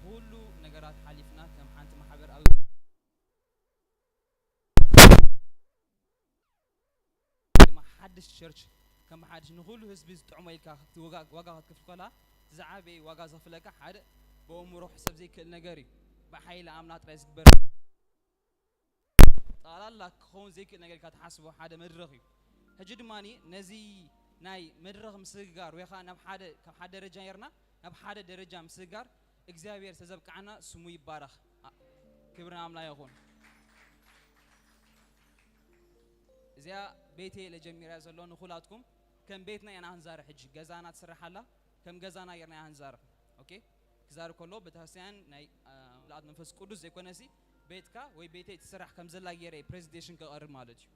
ብኹሉ ነገራት ሓሊፍና ከም ሓንቲ ማሕበር ኣብ ድማ ሓድሽ ቸርች ከም ሓድሽ ንኹሉ ህዝቢ ዝጥዕሞ ኢልካ ክትዋጋ ዋጋ ክትከፍል ከላ ዝዓበየ ዋጋ ዘኽፍለካ ሓደ ብኣእምሮ ክሕሰብ ዘይክእል ነገር እዩ። ብሓይሊ ኣምላኽ ጥራይ ዝግበር ጠቕላላ ክኸውን ዘይክእል ነገር ኢልካ ትሓስቦ ሓደ መድረኽ እዩ። ሕጂ ድማ ነዚ ናይ መድረኽ ምስግጋር ወይ ከዓ ናብ ሓደ ካብ ሓደ ደረጃ ነርና ናብ ሓደ ደረጃ ምስግጋር እግዚኣብሔር ተዘብቃዓና ስሙ ይባረኽ። ክብሪ ኣምላ ይኹን። እዚኣ ቤቴ ለጀሚራ ዘሎ ንኹላትኩም ከም ቤትና ኢና ክንዛረ ሕጂ ገዛና ትስራሕ ኣላ ከም ገዛና ጌርና ኢና ክንዛረ። ኦኬ፣ ክዛር ከሎ ቤተክርስትያን ናይ ምልኣት መንፈስ ቅዱስ ዘይኮነሲ ቤትካ ወይ ቤተይ ትስራሕ ከም ዘላ ገይረ ፕሬዘንቴሽን ከቐርብ ማለት እዩ።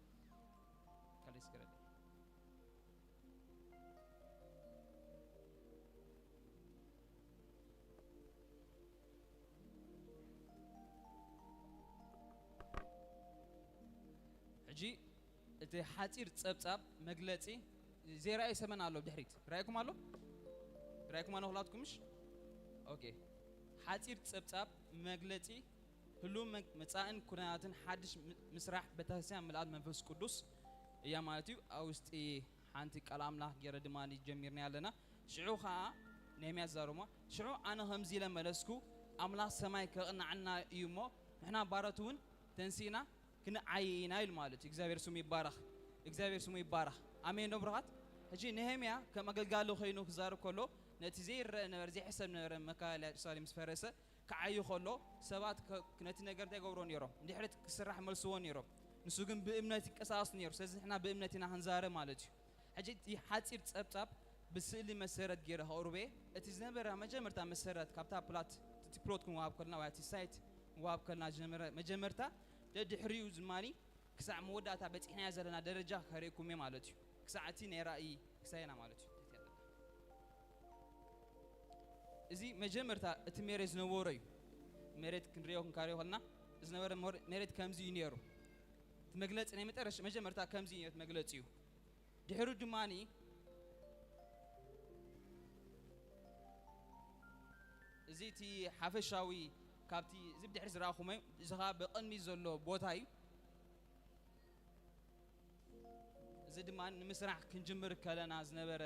ሕጂ እቲ ሓፂር ፀብፃብ መግለፂ ዘይረኣየ ሰመን ኣሎ ድሕሪት ራእይኩም ኣሎ ራእይኩም ኣሎ ክላትኩምሽ ኦኬ ሓፂር ፀብፃብ መግለፂ ህሉ መፃእን ኩነታትን ሓድሽ ምስራሕ ቤተክርስትያን ምልኣት መንፈስ ቅዱስ እያ ማለት እዩ ኣብ ውሽጢ ሓንቲ ቃል ኣምላኽ ገይረ ድማ ጀሚርና ኣለና ሽዑ ከዓ ነህምያ ዝዛረሞ ሽዑ ኣነ ከምዚ ኢለ መለስኩ ኣምላኽ ሰማይ ከቕናዕና እዩ እሞ ንሕና ባሮት እውን ተንሲእና ክንዓይ ኢና ኢሉ ማለት እዩ እግዚኣብሔር ስሙ ይባረኽ እግዚኣብሔር ስሙ ይባረኽ ኣሜን ዶ ብሩኻት ሕጂ ነህምያ ከም ኣገልጋሊ ኮይኑ ክዛረብ ከሎ ነቲ ዘይረአ ነበረ ዘይሕሰብ ነበረ መካለያ ኢየሩሳሌም ዝፈረሰ ክዓዩ ከሎ ሰባት ነቲ ነገር እንታይ ገብሮ ነይሮም ንድሕሪት ክስራሕ መልስዎ ነይሮም ንሱ ግን ብእምነት ይንቀሳቀስ ነይሩ ስለዚ ንሕና ብእምነት ኢና ክንዛረ ማለት እዩ ሕጂ እቲ ሓፂር ፀብፃብ ብስእሊ መሰረት ገይረ ከቕርበ እቲ ዝነበረ መጀመርታ መሰረት ካብታ ፕላት እቲ ፕሎት ክንወሃብ ከለና ወይ እቲ ሳይት ክንወሃብ ከለና ዝነበረ መጀመርታ ደድሕሪኡ ዝማኒ ክሳዕ መወዳእታ በፂሕናዮ ዘለና ደረጃ ከርእየኩም እየ ማለት እዩ ክሳዕ እቲ ናይ ራእይ ክሳየና ማለት እዩ እዚ መጀመርታ እቲ መሬት ዝነበሮ እዩ መሬት ክንሪኦ ክንካሪዮ ከለና ዝነበረ መሬት ከምዚ እዩ ነይሩ እቲ መግለፂ ናይ መጠረሽ መጀመርታ ከምዚ እዩ መግለፂ እዩ ድሕሩ ድማ እዚ እቲ ሓፈሻዊ ካብቲ እዚ ብድሕሪ ዝረኣኹሞ እዚ ከዓ ብቕድሚ ዘሎ ቦታ እዩ እዚ ድማ ንምስራሕ ክንጅምር ከለና ዝነበረ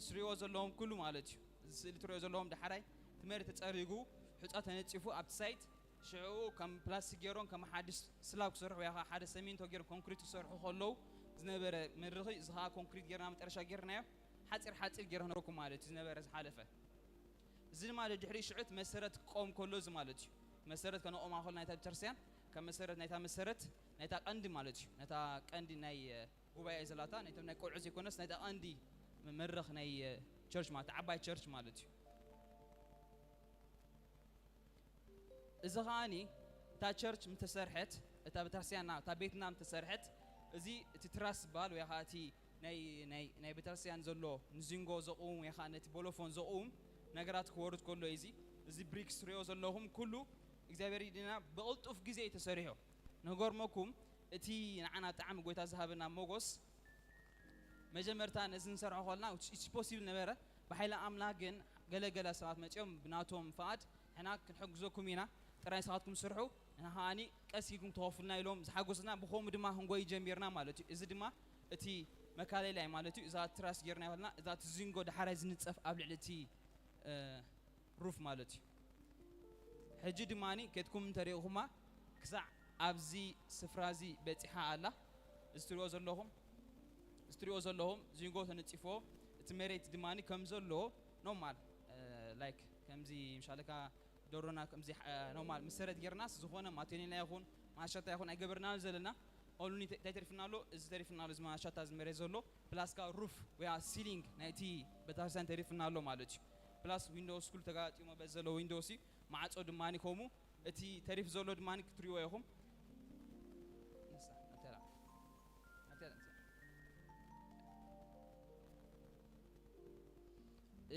ዝሪኦ ዘለዎም ኩሉ ማለት እዩ እዚ ስእሊ ትሪኦ ዘለዎም ዳሕራይ ትምህርቲ ተፀሪጉ ሕፃ ተነፂፉ ኣብቲ ሳይት ሽዑ ከም ፕላስቲክ ገይሮም ከም ሓድሽ ስላብ ክሰርሑ ወይ ሓደ ሰሚንቶ ገይሮም ኮንክሪት ክሰርሑ ከለዉ ዝነበረ መድረኺ እዚ ከዓ ኮንክሪት ገይርና መጠረሻ ገይርናዮ ሓፂር ሓፂር ገይረ ነረኩም ማለት እዩ ዝነበረ ዝሓለፈ እዚ ድማ ድሕሪ ሽዑ እቲ መሰረት ክቆም ከሎ እዚ ማለት እዩ መሰረት ከነቆማ ከሎ ናይታ ቤተክርስትያን ካብ መሰረት ናይታ መሰረት ናይታ ቀንዲ ማለት እዩ ነታ ቀንዲ ናይ ጉባኤ ዘላታ ናይቶም ናይ ቆልዑ ዘይኮነስ ናይታ ቀንዲ መድረኽ ናይ ቸርች ማለት ዓባይ ቸርች ማለት እዩ እዚ ከዓኒ እታ ቸርች ምተሰርሐት እታ ቤተክርስትያንና እታ ቤትና ምተሰርሐት እዚ እቲ ትራስ ዝበሃል ወይ ከዓ እቲ ናይ ናይ ናይ ቤተክርስትያን ዘሎ ንዚንጎ ዘቕውም ወይ ከዓ ነቲ ቦሎፎን ዘቕውም ነገራት ክወርድ ከሎ እዚ እዚ ብሪክስ ትሪኦ ዘለኹም ኩሉ እግዚኣብሔር ድና ብቕልጡፍ ግዜ እዩ ተሰሪሑ ንገርመኩም እቲ ንዓና ብጣዕሚ ጎይታ ዝሃበና ሞጎስ መጀመርታ ነዚ ንሰርሖ ከለና ኢትስ ፖሲብል ነበረ ብሓይሊ ኣምላኽ ግን ገለገለ ሰባት መፂኦም ብናቶም ፍቓድ ሕና ክንሕግዘኩም ኢና ጥራይ ንስኻትኩም ስርሑ ንሕና ከዓኒ ቀስ ኢልኩም ተኸፍሉና ኢሎም ዝሓጎስና ብኸምኡ ድማ ክንጎይ ጀሚርና ማለት እዩ እዚ ድማ እቲ መካለላይ ማለት እዩ እዛ ትራስ ጌርና ይኸልና እዛ ትዝንጎ ዳሓራይ ዝንፀፍ ኣብ ልዕሊ እቲ ሩፍ ማለት እዩ ሕጂ ድማ ኬድኩም እንተሪእኹማ ክሳዕ ኣብዚ ስፍራ እዚ በፂሓ ኣላ እዚ ትሪኦ ዘለኹም እዚ ትሪኦ ዘለኹም ዝንጎ ተነፂፎ እቲ መሬት ድማ ከም ዘሎ ኖርማል ላይክ ከምዚ ምሻለካ ደሮና ከምዚ ኖርማል መሰረት ጌርናስ ዝኾነ ማቴኔላ ይኹን ማሻታ ይኹን ኣይገበርና ዘለና ኦንሊ እንታይ ተሪፍና ኣሎ እዚ ተሪፍና ኣሎ እዚ ማሻታ ዝመሬት ዘሎ ፕላስካ ሩፍ ወይ ሲሊንግ ናይቲ ቤተክርስትያን ተሪፍና ኣሎ ማለት እዩ ፕላስ ዊንዶውስ ኩሉ ተጋጢሞ በዚ ዘሎ ዊንዶውስ እዩ ማዕፆ ድማ ከምኡ እቲ ተሪፍ ዘሎ ድማ ክትሪዎ ኢኹም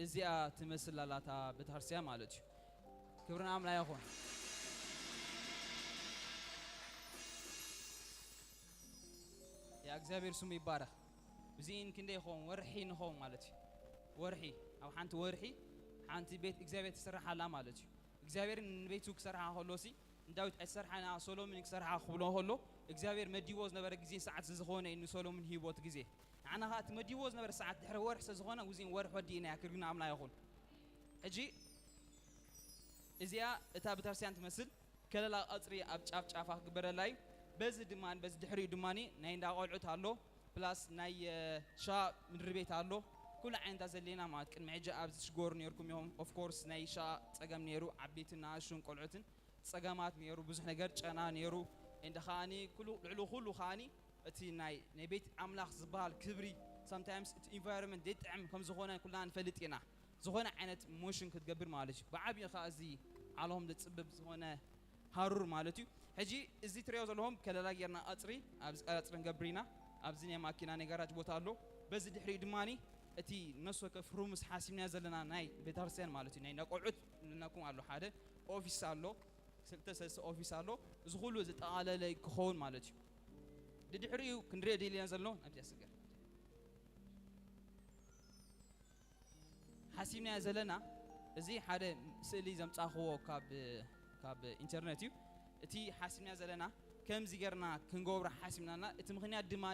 እዚኣ ትመስል ኣላታ ቤተክርስትያን ማለት እዩ ክብርን ኣምላ ይኹን ያ እግዚኣብሔር ስሙ ይባረክ ብዚእን ክንደይ ይኸውን ወርሒ ንኸውን ማለት እዩ ወርሒ፣ ኣብ ሓንቲ ወርሒ ሓንቲ ቤት እግዚኣብሔር ትስራሕ ኣላ ማለት እዩ። እግዚኣብሔር ንቤቱ ክሰርሓ ከሎ ሲ ንዳዊት ኣይሰርሓና ሶሎሞን ክሰርሓ ክብሎ ከሎ እግዚኣብሔር መዲዎ ዝነበረ ግዜ ሰዓት ዝኾነ እዩ ንሶሎሞን ሂቦት ግዜ። ንዓና ኸዓ እቲ መዲዎ ዝነበረ ሰዓት ድሕሪ ወርሒ ስለ ዝኾነ ውዚን ወርሒ ወዲእና ክርግና ኣምላ ይኹን። ሕጂ እዚኣ እታ ቤተክርስትያን ትመስል ከለላ ቀጽሪ ኣብ ጫፍ ጫፋ ክግበረላ እዩ። በዚ ድማ በዚ ድሕሪኡ ድማ ናይ እንዳ ቆልዑት ኣሎ ፕላስ ናይ ሻ ምድሪ ቤት ኣሎ። ኩሉ ዓይነታት ዘለና ማለት ቅድሚ ሕጂ ኣብዚ ትሽገሩ ነርኩም ኢኹም። ኦፍ ኮርስ ናይ ሻ ጸገም ነይሩ፣ ዓበይትን ንኣሽቱን ቆልዑትን ጸገማት ነይሩ፣ ብዙሕ ነገር ጨና ነይሩ። እንደ ከዓኒ ኩሉ ልዕሊ ኩሉ ከዓኒ እቲ ናይ ናይ ቤት ኣምላኽ ዝበሃል ክብሪ sometimes እቲ ኢንቫይሮንመንት ዘይጥዕም ከም ዝኾነ ኩልና ንፈልጥ ኢና። ዝኾነ ዓይነት ሞሽን ክትገብር ማለት እዩ። ብዓብዩ ከኣ እዚ ዓለኹም ዘጽብብ ዝኾነ ሃሩር ማለት እዩ። ሕጂ እዚ ትሪኦ ዘለኹም ከለላ ጌርና ቀጽሪ ኣብዚ ቀጽሪ ንገብር ኢና። ኣብዚ ናይ ማኪና ናይ ጋራጅ ቦታ ኣሎ። በዚ ድሕሪኡ ድማ እቲ ነፍሲ ወከፍ ሩምስ ሓሲብና ዘለና ናይ ቤተክርስትያን ማለት እዩ። ናይ ቆልዑት ንናኩም ኣሎ ሓደ ኦፊስ ኣሎ ክልተ ሰለስተ ኦፊስ ኣሎ። እዚ ኩሉ ዝጠቓለለ ክኸውን ማለት እዩ። ድድሕሪኡ ክንሪኦ ደሊና ዘሎ ናብዚኣ ስገር ሓሲብናዮ ዘለና እዚ ሓደ ስእሊ ዘምጻኽዎ ካብ ካብ ኢንተርነት እዩ። እቲ ሓሲብናዮ ዘለና ከምዚ ጌርና ክንገብሮ ሓሲብናና። እቲ ምኽንያት ድማ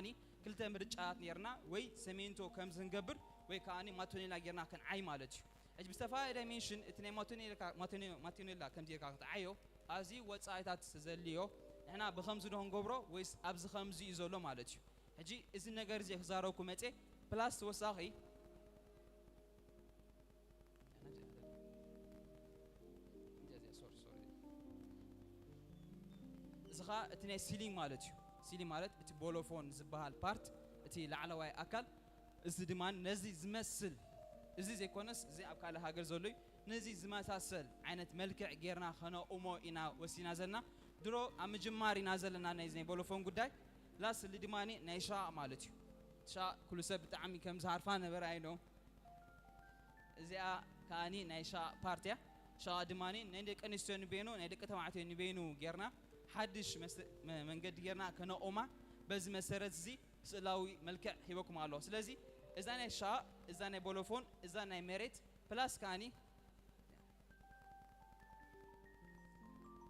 ክልተ ምርጫታት ነርና፣ ወይ ሰሜንቶ ከምዚ ክንገብር ወይ ከዓ ማቶኔላ ጌርና ክንዓይ ማለት እዩ። ሕጂ ብዝተፈላለየ ዳይሜንሽን እቲ ናይ ማቶኔላ ከምዚ ጌርካ ክትዓዮ ኣዝዩ ወጻኢታት ዘድልዮ፣ ንሕና ብኸምዚ ዶ ክንገብሮ ወይስ ኣብዚ ከምዚ እዩ ዘሎ ማለት እዩ። ሕጂ እዚ ነገር እዚ ክዛረብኩ መጼ ፕላስ ተወሳኺ እዚ ኸዓ እቲ ናይ ሲሊንግ ማለት እዩ። ሲሊንግ ማለት እቲ ቦሎፎን ዝበሃል ፓርት፣ እቲ ላዕለዋይ ኣካል። እዚ ድማ ነዚ ዝመስል፣ እዚ ዘይኮነስ እዚ ኣብ ካልእ ሃገር ዘሎ እዩ። ነዚ ዝመሳሰል ዓይነት መልክዕ ጌርና ከነቑሞ ኢና ወሲና ዘለና። ድሮ ኣብ ምጅማር ኢና ዘለና ናይ ናይ ቦሎፎን ጉዳይ። ላስትሊ ድማ ናይ ሻ ማለት እዩ። ሻ ኩሉ ሰብ ብጣዕሚ ከም ዝሃርፋ ነበረ ኣይኖ። እዚኣ ከዓኒ ናይ ሻ ፓርት እያ። ሻ ድማ ናይ ደቂ ኣንስትዮ ንበይኑ ናይ ደቂ ተባዕትዮ ንበይኑ ጌርና ሓድሽ መስ- መ- መንገዲ ጌርና ከነቑማ። በዚ መሰረት እዚ ስእላዊ መልክዕ ሂበኩም ኣሎ። ስለዚ እዛ ናይ ሻ፣ እዛ ናይ ቦሎፎን፣ እዛ ናይ መሬት ፕላስ ከዓኒ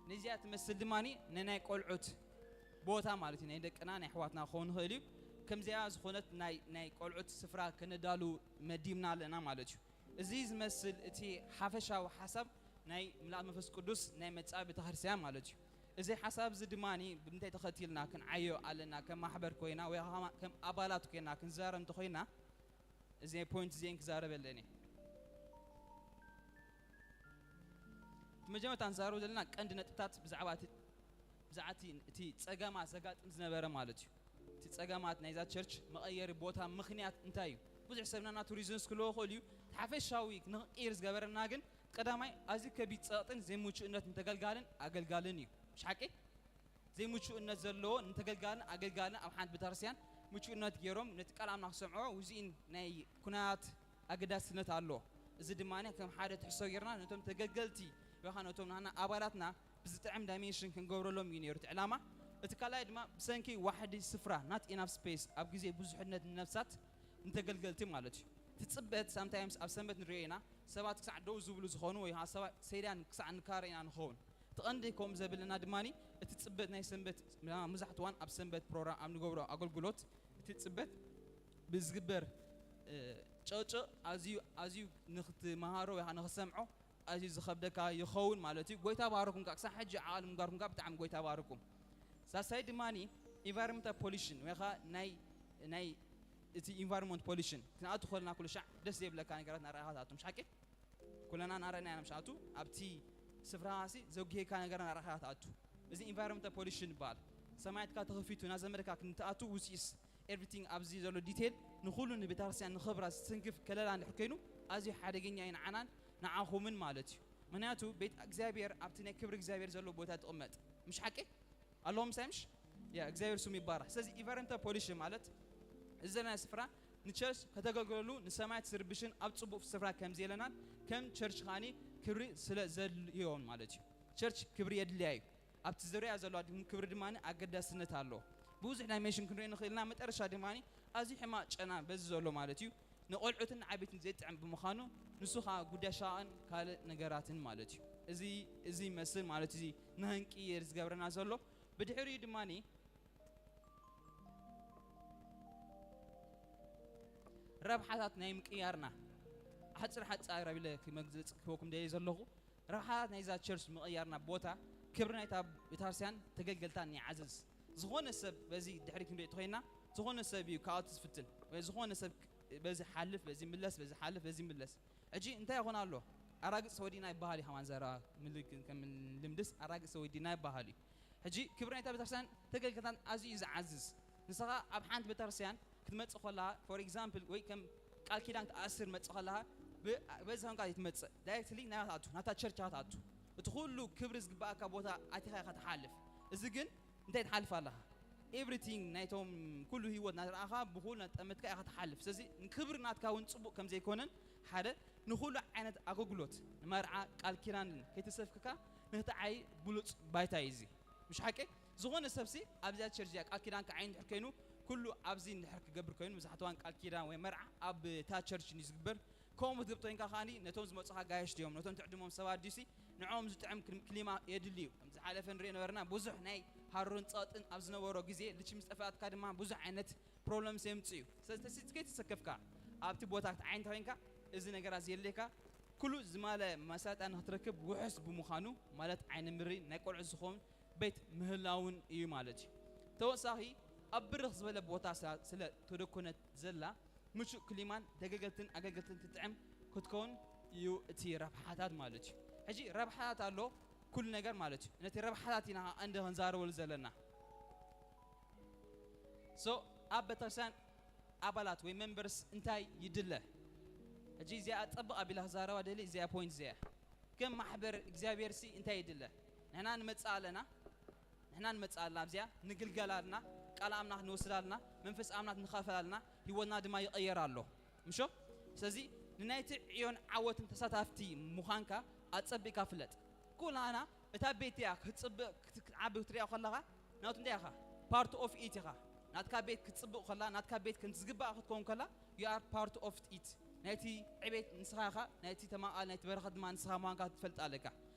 ነዚኣ ትመስል ድማ ንናይ ቆልዑት ቦታ ማለት እዩ። ናይ ደቅና ናይ ኣሕዋትና ክኸውን ይኽእል እዩ። ከምዚኣ ዝኾነት ናይ ናይ ቆልዑት ስፍራ ከነዳሉ መዲብና ኣለና ማለት እዩ። እዚ ዝመስል እቲ ሓፈሻዊ ሓሳብ ናይ ምልኣት መንፈስ ቅዱስ ናይ መጻኢ ቤተክርስትያን ማለት እዩ። እዚ ሓሳብ እዚ ድማ ብምንታይ ተኸቲልና ክንዓዮ ኣለና? ከም ማሕበር ኮይና ወይ ከዓ ከም ኣባላት ኮይና ክንዛረብ እንተኾይና እዚ ፖይንት እዚአን ክዛረብ ኣለኒ። እቲ መጀመርታ ንዛረብ ዘለና ቀንዲ ነጥብታት ብዛዕባ እቲ ብዛዕባ እቲ እቲ ጸገማት ዘጋጥም ዝነበረ ማለት እዩ። እቲ ጸገማት ናይዛ ቸርች መቐየሪ ቦታ ምኽንያት እንታይ እዩ? ብዙሕ ሰብ ናና ቱሪዝም ክህልዎ ይኽእል እዩ። እቲ ሓፈሻዊ ንኽቕይር ዝገበረና ግን ቀዳማይ ኣዝዩ ከቢድ ጸቕጥን ዘይምቹእነት ንተገልጋልን ኣገልጋልን እዩ። ምሽ ሓቂ? ዘይምቹእነት ዘለዎ ንተገልጋልን ኣገልጋልን ኣብ ሓንቲ ቤተክርስትያን ምቹእነት ገይሮም ነቲ ቃል ኣምላኽ ክሰምዖ ውዚኢን ናይ ኩናት ኣገዳስነት ኣሎ። እዚ ድማ ከም ሓደ ትሕዝቶ ጌርና ነቶም ተገልገልቲ ወይ ከዓ ነቶም ናና ኣባላትና ብዝጥዕም ዳይሜንሽን ክንገብረሎም እዩ ነይሩ እቲ ዕላማ። እቲ ካልኣይ ድማ ብሰንኪ ዋሕዲ ስፍራ not enough space ኣብ ግዜ ብዙሕነት ንነፍሳት ንተገልገልቲ ማለት እዩ። ትጽበት ሳምታይምስ ኣብ ሰንበት ንሪኦ ኢና ሰባት ክሳዕ ደው ዝብሉ ዝኾኑ ወይ ከዓ ሰባት ሰይዳን ክሳዕ ንካረ ኢና ንኸውን። እቲ ቀንዲ ከምኡ ዘብለና ድማ እቲ ጽበት ናይ ሰንበት መብዛሕትዋን ኣብ ሰንበት ፕሮግራም ኣብ ንገብሮ ኣገልግሎት እቲ ጽበት ብዝግበር ጨጭ ኣዝዩ ኣዝዩ ንክትመሃሮ ወይ ንክትሰምዖ ኣዝዩ ዝኸብደካ ይኸውን ማለት እዩ። ጎይታ ባረኩም። ክሳብ ሕጂ ዓቕሊ ምንጋርኩም ብጣዕሚ ጎይታ ባረኩም። ሳሳይ ድማ ኢንቫይሮንመንታል ፖሊሽን ወይ ከዓ ናይ ናይ እቲ ኢንቫይሮንመንት ፖሊሽን ክንኣቱ ከለና ኩሉ ሻዕ ደስ ዘይብለካ ነገራት ናረኣኻ ትኣቱ። ምሽ ሓቂ? ኩለና ናረና ኢና ምሽ ኣቱ ኣብቲ ስፍራ ሲ ዘጉሄካ ነገር ናረኣኻ ትኣቱ። እዚ ኢንቫይሮንመንታል ፖሊሽን ይበሃል። ሰማያትካ ተኸፊቱ ናዘመድካ ክንትኣቱ ውፅኢስ ኤቭሪቲንግ ኣብዚ ዘሎ ዲቴል ንኹሉ ንቤተክርስትያን ንኽብራ ዝትንክፍ ከለላ እንድሕር ኮይኑ ኣዝዩ ሓደገኛ እዩ ንዓናን ንዓኹምን ማለት እዩ። ምክንያቱ ቤት እግዚኣብሔር ኣብቲ ናይ ክብሪ እግዚኣብሔር ዘሎ ቦታ ትቕመጥ። ምሽ ሓቂ? ኣለዎ ምሳይ ምሽ? ያ እግዚኣብሔር ስሙ ይባረኽ። ስለዚ ኢቨረንተ ፖሊሽ ማለት እዚ ዘለና ስፍራ ንቸርች ከተገልግለሉ ንሰማያት ዝርብሽን ኣብ ጽቡቕ ስፍራ ከም ዘለናን ከም ቸርች ኻኒ ክብሪ ስለ ዘድልዮን ማለት እዩ። ቸርች ክብሪ የድልያ እዩ። ኣብቲ ዙርያ ዘሎ ክብሪ ድማ ኣገዳስነት ኣሎ። ብዙሕ ዳይሜንሽን ክንርኢ ንኽእል ኢና። መጠረሻ ድማ ኣዝዩ ሕማቕ ጨና በዚ ዘሎ ማለት እዩ። ንቆልዑትን ንዓበይትን ዘይጥዕም ብምዃኑ፣ ንሱ ኸኣ ጉዳይ ሸቓቕን ካልእ ነገራትን ማለት እዩ። እዚ፣ እዚ ይመስል ማለት እዩ፣ እዚ ንኽንቅይር ዝገብረና ዘሎ። ብድሕሪኡ ድማኒ ረብሓታት ናይ ምቅያርና፣ ሓጽር ሓጻር ኣቢለ ክመግለጽ ክህበኩም ደልየ ዘለኹ፣ ረብሓታት ናይዛ ቸርች ምቕያርና፣ ቦታ ክብሪ ናይታ ቤተክርስትያን፣ ተገልገልታን ይዓዝዝ። ዝኾነ ሰብ በዚ ድሕሪት ክንሪኦ ተኾይና፣ ዝኾነ ሰብ እዩ ካብኣቱ ዝፍትን፣ ወይ ዝኾነ ሰብ በዚ ሓልፍ፣ በዚ ምለስ፣ በዚ ሓልፍ፣ በዚ ምለስ። ሕጂ እንታይ ይኾን ኣሎ? ኣራግጽ ወዲና ይበሃል እዩ፣ ከማን ዘረባ ምልክ-፣ ከም ልምድስ ኣራግጽ ወዲና ይበሃል እዩ። ሕጂ ክብሪ ናይታ ቤተክርስትያን፣ ተገልገልታን ኣዝዩ እዩ ዝዓዝዝ። ንስኻ ኣብ ሓንቲ ቤተክርስትያን ክትመጽእ ከለኻ፣ for example፣ ወይ ከም ቃል ኪዳን ክትኣስር መጽእ ከለኻ፣ ብ-፣ በዚ ኮንካ ትመጽእ፣ ዳይሬክትሊ ናብኣ ትኣቱ፣ ናታ ቸርች ኢኻ ትኣቱ። እቲ ኩሉ ክብሪ ዝግባኣካ ቦታ ኣቲኻ ኢኻ ትሓልፍ። እዚ ግን እንታይ ትሓልፍ ኣለኻ? ኤቭሪቲንግ ናይቶም ኩሉ ህይወት እናተረኣኻ ብኹሉ እናተጠመትካ ኢኻ ትሓልፍ። ስለዚ ንክብሪ ናትካ እውን ጽቡቕ ከም ዘይኮነን ሓደ ንኹሉ ዓይነት ኣገልግሎት ንመርዓ ቃል ኪዳንን ከይተሰፍክካ ንክትዓይ ብሉጽ ባይታ እዩ እዚ። ምሽ ሓቂ? ዝኾነ ሰብሲ ኣብዚኣ ቸርች እዚኣ ቃል ኪዳን ክዓይ እንድሕር ኮይኑ፣ ኩሉ ኣብዚ እንድሕር ክገብር ኮይኑ፣ መብዛሕትዋን ቃል ኪዳን ወይ መርዓ ኣብ እታ ቸርች እዩ ዝግበር። ከምኡ ትገብር ኮይንካ ከኣኒ ነቶም ዝመጹኻ ጋየሽ ድዮም፣ ነቶም ትዕድሞም ሰባት ድዩሲ ንዕኦም ዝጥዕም ክል-፣ ክሊማ የድሊ እዩ። ከም ዝሓለፈ ንሪኦ ነበርና፣ ብዙሕ ናይ ሃሩን ጸቕጥን ኣብ ዝነበሮ ግዜ፣ ልቺ ምስ ጠፋኣትካ ድማ ብዙሕ ዓይነት ፕሮብለምስ የምጽእ እዩ። ስለዚ ተሲ-፣ ከይተሰከፍካ ኣብቲ ቦታ ክትዓይ እንተ ኮይንካ፣ እዚ ነገራት ዘየድልየካ፣ ኩሉ ዝማለ መሳጣ ንክትረክብ ውሑስ ብምዃኑ፣ ማለት ዓይኒ ምሪ ናይ ቆልዑ ዝኸውን ቤት ምህላውን እዩ ማለት እዩ። ተወሳኺ ኣብ ብርኽ ዝበለ ቦታ ስላ-፣ ስለ ተደኮነት ዘላ ምቹእ ክሊማን ደገገልትን ኣገልገልትን ትጥዕም ክትከውን እዩ እቲ ረብሓታት ማለት እዩ። ሕጂ ረብሓታት ኣሎ ኩሉ ነገር ማለት እዩ። ነቲ ረብሓታት ኢና ቀንዲ ክንዛረበሉ ዘለና። ሶ ኣብ ቤተክርስትያን ኣባላት ወይ መንበርስ እንታይ ይድለ? ሕጂ እዚኣ ጸብቕ ኣቢላ ክዛረባ ደሊ እዚኣ ፖይንት እዚኣ። ከም ማሕበር እግዚኣብሔር ሲ እንታይ ይድለ? ንሕና ንመጽእ ኣለና፣ ንሕና ንመጽእ ኣለና፣ ኣብዚኣ ንግልገል ኣለና፣ ቃል ኣምላኽ ንወስድ ኣለና፣ መንፈስ ኣምላኽ ንኻፈል ኣለና፣ ህይወትና ድማ ይቐየር ኣሎ። ምሾ? ስለዚ ንናይቲ ዕዮን ዓወትን ተሳታፍቲ ምዃንካ ኣጸቢቕካ ፍለጥ። ኩላና እታ ቤት እያ ክትጽብቕ፣ ክት-፣ ክትዓቢ ክትሪኣ ከለኻ፣ ናቱ እንታይ ኢኻ? ፓርት ኦፍ ኢት ኢኻ። ናትካ ቤት ክትጽብቕ ከላ፣ ናትካ ቤት ከም ዝግባእ ክትከውን ከላ፣ you are part of it። ናይቲ ዕቤት ንስኻ ኢኻ፣ ናይቲ ተማቓል፣ ናይቲ በረኸት ድማ ንስኻ ምዃንካ ትፈልጥ ኣለካ።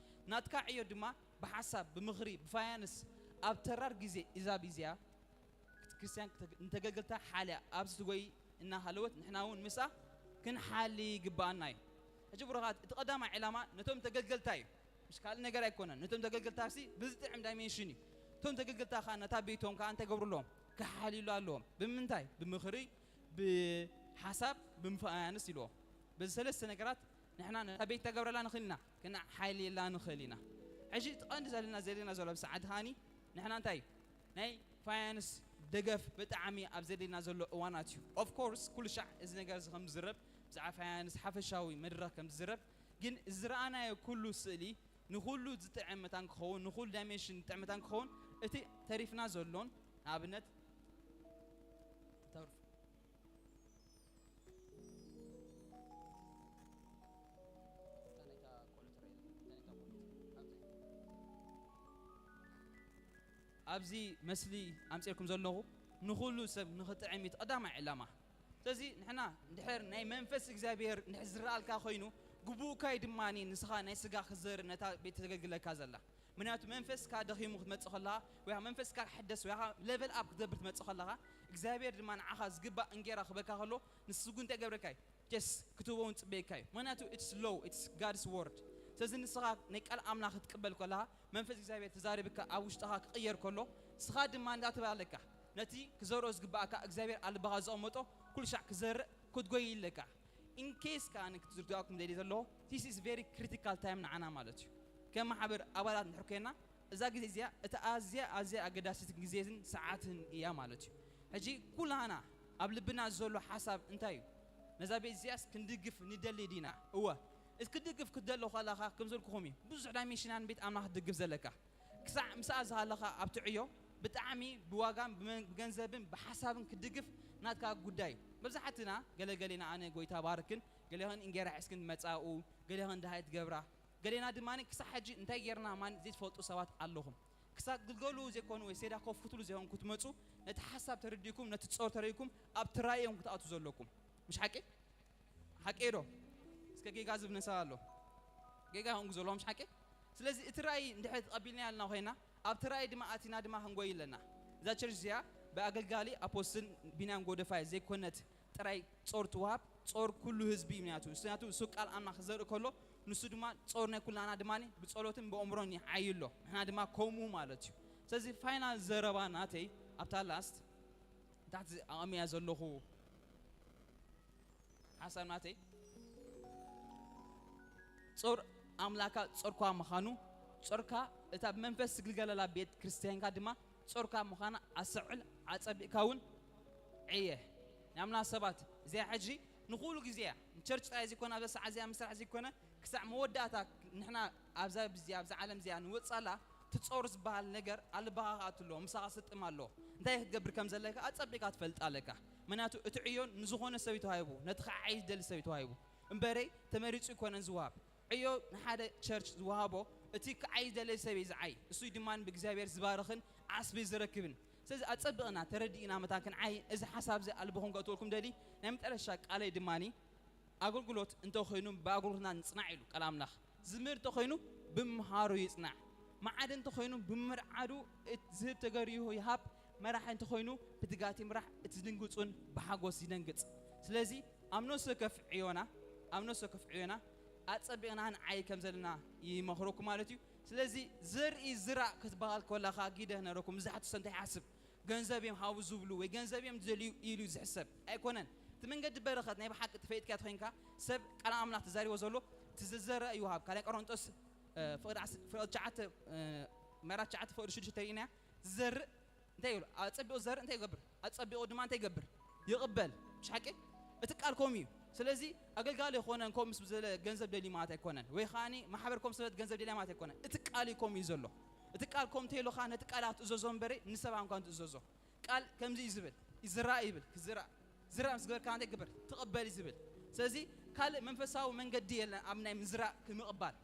ናትካ ዕዮ ድማ ብሓሳብ፣ ብምኽሪ፣ ብፋይናንስ፣ ኣብ ተራር ግዜ እዛ ቢዝያ ክርስትያን ክተ-፣ ንተገልገልታ ሓልያ ኣብዚ ትጎይ እናሃለወት ንሕና እውን ምስኣ ክንሓሊ ይግባኣና እዩ። ሕጂ ብሩኻት፣ እቲ ቀዳማይ ዕላማ ነቶም ተገልገልታ እዩ። ምስ ካልእ ነገር ኣይኮነን። ነቶም ተገልገልታ ሲ ብዝጥዕም ዳይሜንሽን እዩ። እቶም ተገልገልታ ኸዓ ነታ ቤቶም ከኣ እንታይ ገብሩ ኣለዎም? ክሓልዩሉ ኣለዎም። ብምንታይ? ብምኽሪ፣ ብሓሳብ፣ ብምፍያንስ ኢልዎ። በዚ ሰለስተ ነገራት ንሕና ነታ ቤት ተገብረላ ንኽእል ኢና፣ ክነሓልየላ ንኽእል ኢና። ሕጂ እቲ ቀንዲ ዘለና ዘለና ዘሎ ኣብ ሰዓት ኸኣኒ ንሕና እንታይ ናይ ፋይናንስ ደገፍ ብጣዕሚ ኣብ ዘድልና ዘሎ እዋናት እዩ። ኦፍ ኮርስ ኩሉ ሻዕ እዚ ነገር እዚ ከም ዝዝረብ፣ ብዛዕባ ፋይናንስ ሓፈሻዊ መድረኽ ከም ዝዝረብ፣ ግን እዚ ዝረኣናዮ ኩሉ ስእሊ ንኹሉ ዝጥዕም መታን ክኸውን፣ ንኹሉ ዳይሜንሽን ዝጥዕም መታን ክኸውን፣ እቲ ተሪፍና ዘሎን ንኣብነት ተርፉ ኣብዚ ምስሊ ኣምጺኤልኩም ዘለኹ ንኹሉ ሰብ ንኽጥዕም እዩ እቲ ቀዳማይ ዕላማ። ስለዚ ንሕና እንድሕር ናይ መንፈስ እግዚኣብሔር እንድሕር ዝረኣልካ ኮይኑ፣ ግቡእካይ ድማ ንስኻ ናይ ስጋ ክዘር ነታ ቤት ተገልግለካ ዘላ። ምክንያቱ መንፈስካ ደኺሙ ክትመጽእ ከለኻ፣ ወይ መንፈስካ ክሕደስ፣ ወይ ሌቨል ኣፕ ክትገብር ትመጽእ ከለኻ፣ እግዚኣብሔር ድማ ንዓኻ ዝግባእ እንጌራ ክበካ ከሎ፣ ንሱ ግን እንታይ ይገብረካ እዩ? ጀስ ክትህቦ እውን ጽበየካ እዩ። ምክንያቱ it's law, it's God's word። ስለዚ ንስኻ ናይ ቃል ኣምላኽ ክትቅበል ከለኻ፣ መንፈስ እግዚኣብሔር ተዛሪብካ ኣብ ውሽጥኻ ክቕየር ከሎ፣ ንስኻ ድማ እንዳተባለካ ነቲ ክዘርኦ ዝግባኣካ እግዚኣብሔር ኣብ ልብኻ ዘቐመጦ ኩሉ ሻዕ ክዘርእ ክትጎይ ኣለካ። ኢንኬስ ከኣ ክትዝርግኣኩም ደልየ ዘለኹ፣ this is very critical time ንዓና ማለት እዩ። ከም ማሕበር ኣባላት እንድሕር ኮይና፣ እዛ ግዜ እዚኣ እታ ኣዝያ ኣዝያ ኣገዳሲት ግዜን ሰዓትን እያ ማለት እዩ። ሕጂ ኩላና ኣብ ልብና ዘሎ ሓሳብ እንታይ እዩ? ነዛ ቤት እዚኣስ ክንድግፍ ንደሊ ዲና? እወ። እቲ ክትድግፍ ክትደሊ ከለኻ ከም ዘልኩኹም እዩ። ብዙሕ ዳይሜንሽናን ቤት ኣምላኽ ክትድግፍ ዘለካ። ክሳዕ ምሳኣ ዝሃለኻ ኣብቲ ዕዮ ብጣዕሚ ብዋጋን ብመን-፣ ብገንዘብን ብሓሳብን ክትድግፍ ናትካ ጉዳይ እዩ። መብዛሕትና ገለገሌና ኣነ ጎይታ ባርክን፣ ገሌኽን እንጌራ ሒዝክን መጻኡ፣ ገሌኽን ድሃይ ትገብራ፣ ገሌና ድማ ክሳብ ሕጂ እንታይ ጌርና ማን ዘይትፈልጡ ሰባት ኣለኹም። ክሳብ ግልገሉ ዘይኮኑ ወይ ሴዳ ኮፍ ክትብሉ ዘይኮን ክትመጹ፣ ነቲ ሓሳብ ተረዲእኩም፣ ነቲ ጾር ተረዲእኩም፣ ኣብ ትራይ እዮም ክትኣቱ ዘለኩም። ምሽ ሓቂ? ሓቂ ዶ? እስከ ጌጋ ዝብነሳ ኣሎ። ጌጋ ይኹን ግዞ ሎም ሓቂ። ስለዚ እቲ ራእይ እንድሕር ተቐቢልና ያልና ኮይና ኣብቲ ራእይ ድማ ኣቲና ድማ ክንጎይ ኣለና። እዛ ቸርች እዚኣ ብኣገልጋሊ ኣፖስትል ቢንያም ጎደፋይ ዘይኮነት ጥራይ ጾር ትወሃብ፣ ጾር ኩሉ ህዝቢ እዩ። ምክንያቱ እሱ ናቱ እሱ ቃል ኣምላኽ ክዘርኢ ከሎ ንሱ ድማ ጾር ናይ ኩላና ድማ ብጸሎትን ብእምሮን ይዓዩ ኣሎ። ንሕና ድማ ከምኡ ማለት እዩ። ስለዚ ፋይናል ዘረባ ናተይ ኣብታ ላስት ታሕቲ ኣቐሚያ ዘለኹ ሓሳብ ናተይ ጾር ኣምላካ ጾርኳ ምዃኑ፣ ጾርካ እታ ብመንፈስ ትግልገለላ ቤት ክርስትያንካ ድማ ጾርካ ምዃና ኣሰዕል ኣጸቢቕካ እውን ዕየ። ናምና ሰባት እዚኣ ሕጂ ንኹሉ ግዜ እያ። ንቸርች ጥራይ ዘይኮነ ኣብዛ ሰዓት እዚኣ ምስራሕ ዘይኮነ ክሳዕ መወዳእታ ንሕና ኣብዛ ብዚ ኣብዛ ዓለም እዚኣ ንወጻላ ትጾር ዝበሃል ነገር ኣልባኻ ክኣቱ ኣለዎ፣ ምሳኻ ስጥም ኣለዎ። እንታይ ክትገብር ከም ዘለካ ኣጸቢቕካ ትፈልጥ ኣለካ። ምክንያቱ እቲ ዕዮ ንዝኾነ ሰብ እዩ ተዋሂቡ፣ ነቲ ክዓይ ዝደሊ ሰብ እዩ ተዋሂቡ። እምበረይ ተመሪጹ ኣይኮነን ዝወሃብ። ዕዮ ንሓደ ቸርች ዝወሃቦ እቲ ክዓይ ዝደለየ ሰብ እዩ ዝዓይ። እሱ ድማ ብእግዚኣብሔር ዝባርኽን ዓስቢ ዝረክብን። ስለዚ ኣጸቢቕና ተረዲእና መታን ክንዓይ እዚ ሓሳብ እዚ ኣልብኹም ከእትወልኩም ደሊ ናይ መጠረሻ ቃለይ ድማኒ ኣገልግሎት እንተኾይኑ ብኣገልግሎትና ንጽናዕ ኢሉ ቃል ኣምላኽ። ዝምህር እንተኾይኑ ብምምሃሩ ይጽናዕ። መዓዲ እንተኾይኑ ብምርዓዱ እት-፣ ዝህብ ተገሪሁ ይሃብ። መራሒ እንተኾይኑ ብትጋት ይምራሕ፣ እቲ ዝድንግጹን ብሓጎስ ይደንግጽ። ስለዚ ኣብ ነፍሲ ወከፍ ዕዮና፣ ኣብ ነፍሲ ወከፍ ዕዮና ኣጸቢቕና ንዓይ ከም ዘለና ይመኽረኩም ማለት እዩ። ስለዚ ዘርኢ ዝራእ ክትበሃል ከለኻ ጊደ ነረኩም ዝሓትሶ እንታይ ይሓስብ ገንዘብ እዮም ሃቡ ዝብሉ ወይ ገንዘብ እዮም ዝደልዩ ኢሉ ዝሕሰብ ኣይኮነን። እቲ መንገዲ በረኸት ናይ ብሓቂ ተፈይጥካ ተኾይንካ ሰብ ቃል ኣምላኽ ተዛሪቦ ዘሎ እቲ ዝዘርእ ይውሃብ። ካልኣይ ቆሮንጦስ እ፣ ፍቕዲ ዓስ-፣ ፍቕዲ ትሽዓተ፣ እ፣ ምዕራፍ ትሽዓተ ፍቕዲ ሽዱሽተ ተሪእና ዝዘርእ እንታይ ይብሉ? ኣጸቢቑ ዝዘርእ እንታይ ይገብር? ኣጸቢቑ ድማ እንታይ ይገብር? ይቕበል። ምሽ ሓቂ? እቲ ቃል ከምኡ እዩ። ስለዚ ኣገልጋሊ ኣይኮነን ከምኡ ምስ ዝበለ ገንዘብ ደልዩ ማለት ኣይኮነን። ወይ ከዓኒ ማሕበር ከም ሰበት ገንዘብ ደልያ ማለት ኣይኮነን። እቲ ቃል እዩ ከምኡ እዩ ዘሎ። እቲ ቃል ከም ተይሉኻ ነቲ ቃል ኣትእዘዞ እምበረ ንሰብ ኣንኳን ትእዘዞ። ቃል ከምዚ እዩ ዝብል፣ ይዝራእ ይብል፣ ክዝራእ። ዝራእ ምስ ገበርካ እንታይ ይግበር? ትቕበል እዩ ዝብል። ስለዚ ካልእ መንፈሳዊ መንገዲ የለን ኣብ ናይ ምዝራእ ክምቕባል።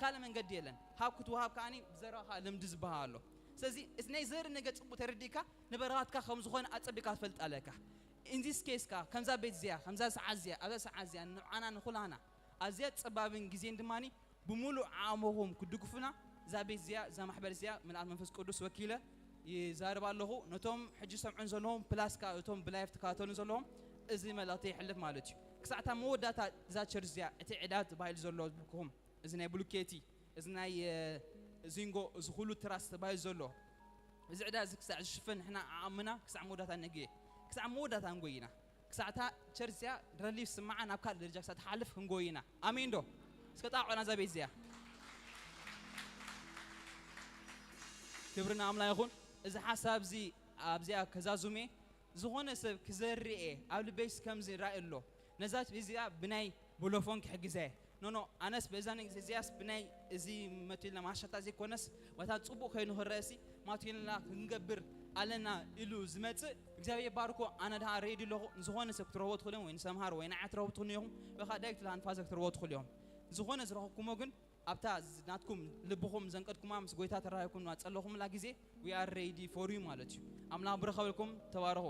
ካልእ መንገዲ የለን። ሃብ ክትወሃብ ከዓኒ ብዘረባኻ ልምዲ ዝበሃል ኣሎ። ስለዚ እቲ ናይ ዘርኢ ነገር ጽቡቕ ተረዲእካ ንበረኻትካ ከም ዝኾነ ኣጸቢቕካ ትፈልጥ ኣለካ። In this case ከኣ ከምዛ ቤት እዚኣ፣ ከምዛ ሰዓት እዚኣ፣ ኣብዛ ሰዓት እዚኣ ንዓና ንኹላና ኣዝያ ጸባብን ግዜን ድማኒ ብምሉእ ዓቕምኹም ክትድግፉና እዛ ቤት እዚኣ፣ እዛ ማሕበር እዚኣ ምልኣት መንፈስ ቅዱስ ወኪለ ይዛረብ ኣለኹ። ነቶም ሕጂ ሰምዑን ዘለኹም ፕላስ ከኣ እቶም ብላይፍ ትከታተሉን ዘለኹም እዚ መልእኽቲ ይሕልፍ ማለት እዩ። ክሳዕ እታ መወዳእታ እዛ ቸርች እዚኣ እቲ ዕዳ ተባሂሉ ዘሎ ዝብልኩኹም እዚ ናይ ብሉኬቲ፣ እዚ ናይ፣ እ፣ ዚንጎ፣ እዚ ኩሉ ትራስ ተባሂሉ ዘሎ እዚ ዕዳ እዚ ክሳዕ ዝሽፈን ንሕና ዓቕምና ክሳዕ መወዳእታ ነግየ። ክሳዕ መወዳእታ ንጎይ ኢና። ክሳዕ እታ ቸርች እዚኣ ረሊፍ ስምዓ ናብ ካልእ ደረጃ ክሳዕ ትሓልፍ ክንጎይ ኢና። ኣሜን ዶ? እስከ ጣቕዑና እዛ ቤት እዚኣ። ክብሪ ንኣምላኽ ይኹን። እዚ ሓሳብ እዚ ኣብዚኣ ከዛዙሜ ዝኾነ ሰብ ክዘርኤ ኣብ ልበይስ ከምዚ ራእይ ኣሎ። ነዛ ቤት እዚኣ ብናይ ቦሎፎን ክሕግዘ። ኖ፣ ኖ፣ ኣነስ በዛ ንግዜ እዚኣስ ብናይ እዚ መትልና ማሻታ ዘይኮነስ፣ ዋታ ጽቡቕ ኮይኑ ክረአሲ፣ ማትልና ክንገብር ኣለና ኢሉ ዝመጽእ፣ እግዚኣብሔር ባርኮ፣ ኣነ ደኣ ሬዲ ኣለኹ፣ ንዝኾነ ሰብ ክትረኽቦ ትኽእሉ እዮም፣ ወይ ንሰምሃር፣ ወይ ንዓይ ትረኽቡ ትኽእሉ ኢኹም፣ ወይ ከዓ ዳይሬክት ለሃንፋዘ ክትረኽቦ ትኽእሉ እዮም። ዝኾነ ዝረኸብኩሞ ግን፣ ኣብታ ዝ-፣ ናትኩም ልብኹም ዘንቀድኩማ ምስ ጎይታ ተራኺብኩም ዝጸለኹምላ ግዜ፣ we are ready for you ማለት እዩ። ኣምላኽ ብረኸበልኩም፣ ተባረኹ።